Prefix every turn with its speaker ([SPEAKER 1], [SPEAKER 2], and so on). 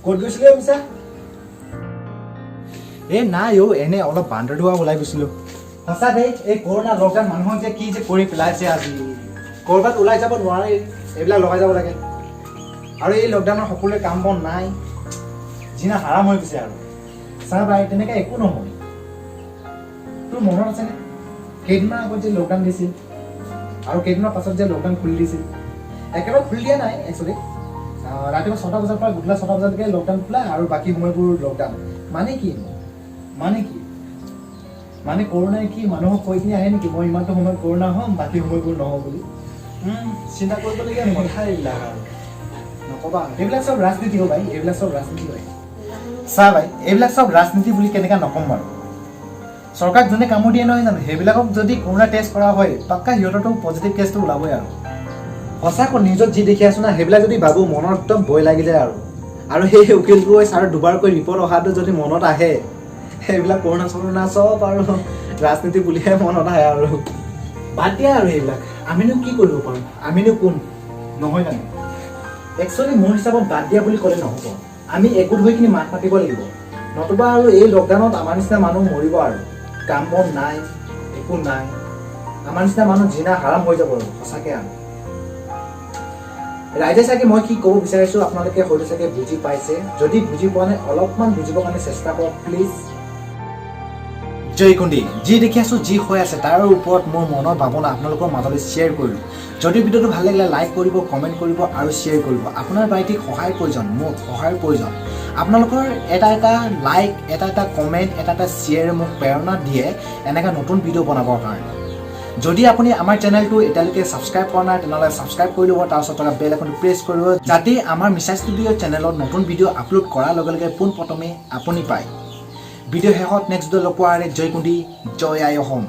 [SPEAKER 1] ক'ত গৈছিলি অ' মিছা? এই নাই অ', এনে অলপ বান্দৰদোৱা ওলাই গৈছিলোঁ। সঁচা দেই, এই কৰোণা লকডাউন মানুহক যে কি যে কৰি পেলাইছে আজি। ক'ৰবাত ওলাই যাব নোৱাৰি, এইবিলাক লগাই যাব লাগে। আৰু এই লকডাউনৰ সকলোৰে কাম বন নাই, জিনা হাৰাম হৈ গৈছে। আৰু চা ভাই, তেনেকৈ একো নহয়। তোৰ মনত আছেনে, কেইদিনমান আগত যে লকডাউন দিছিল আৰু কেইদিনমান পাছত যে লকডাউন খুলি দিছিল? একেবাৰে খুলি দিয়া নাই একচুৱেলি। ৰাতিপুৱা 6টা বজাৰ পৰা গধূলা 6টা বজালৈকে লকডাউন খোলা আৰু বাকী সময়বোৰ লকডাউন। মানে কি? মানে কি? মানে কৰোণাই কি মানুহক কৈ কিনি আহে নেকি, মই ইমানটো সময়ত কৰোণা হ'ম, বাকী সময়বোৰ নহওঁ বুলি? চিন্তা কৰিবলগীয়া কথা এইবিলাক আৰু নকবা। এইবিলাক চব ৰাজনীতি হ'ব ভাই, এইবিলাক চব ৰাজনীতি হয়। চা ভাই, এইবিলাক চব ৰাজনীতি বুলি কেনেকৈ নক'ম বাৰু? চৰকাৰক যোনে কামোৰ দিয়ে নহয় জানো, সেইবিলাকক যদি কৰোণা টেষ্ট কৰা হয়, পাক্কা সিহঁতৰতো পজিটিভ কেছটো ওলাবই। আৰু সঁচাকৈ নিউজত যি দেখি আছো না, সেইবিলাক যদি ভাবোঁ, মনত একদম ভয় লাগি যায়। আৰু সেই উকিল গগৈ ছাৰ দুবাৰকৈ ৰিপৰ্ট অহাটো যদি মনত আহে, সেইবিলাক কৰোণা চৰোণা চব আৰু ৰাজনীতি বুলিহে মনত আহে। আৰু বাদ দিয়া আৰু সেইবিলাক, আমিনো কি কৰিব পাৰোঁ? আমিনো কোন, নহয় জানো? একচুৱেলি মোৰ হিচাপত বাদ দিয়া বুলি ক'লে নহ'ব। আমি একগোট হৈ কিনি মাত মাতিব লাগিব, নতুবা আৰু এই লকডাউনত আমাৰ নিচিনা মানুহ মৰিব। আৰু কাম বন নাই, একো নাই, আমাৰ নিচিনা মানুহ জিনা হাৰাম হৈ যাব। আৰু সঁচাকৈ আৰু ৰাইজে চাগে মই কি ক'ব বিচাৰিছোঁ আপোনালোকে হয়তো চাগে বুজি পাইছে। যদি বুজি পোৱা নাই, অলপমান বুজিবৰ কাৰণে চেষ্টা কৰক প্লিজ। জয় কুন্দি। যি দেখি আছোঁ, যি হৈ আছে, তাৰ ওপৰত মোৰ মনৰ ভাৱনা আপোনালোকৰ মাজলৈ শ্বেয়াৰ কৰিলোঁ। যদি ভিডিঅ'টো ভাল লাগিলে, লাইক কৰিব, কমেণ্ট কৰিব আৰু শ্বেয়াৰ কৰিব। আপোনাৰ ভাইটিক সহায়ৰ প্ৰয়োজন, মোক সহায়ৰ প্ৰয়োজন। আপোনালোকৰ এটা এটা লাইক, এটা এটা কমেণ্ট, এটা এটা শ্বেয়াৰে মোক প্ৰেৰণা দিয়ে এনেকুৱা নতুন ভিডিঅ' বনাবৰ কাৰণে। যদি আপুনি আমাৰ চেনেলটো এতিয়ালৈকে ছাবস্ক্ৰাইব কৰা নাই, তেনেহ'লে ছাবস্ক্ৰাইব কৰি ল'ব। তাৰপিছত থকা বেল আইকনটো প্ৰেছ কৰিব, যাতে আমাৰ মিছা ষ্টুডিঅ' চেনেলত নতুন ভিডিঅ' আপলোড কৰাৰ লগে লগে পোনপ্ৰথমে আপুনি পায়। ভিডিঅ' শেষত, নেক্সট ভিডিঅ' লগ পোৱাৰ। জয় কুন্দি, জয় আই অসম।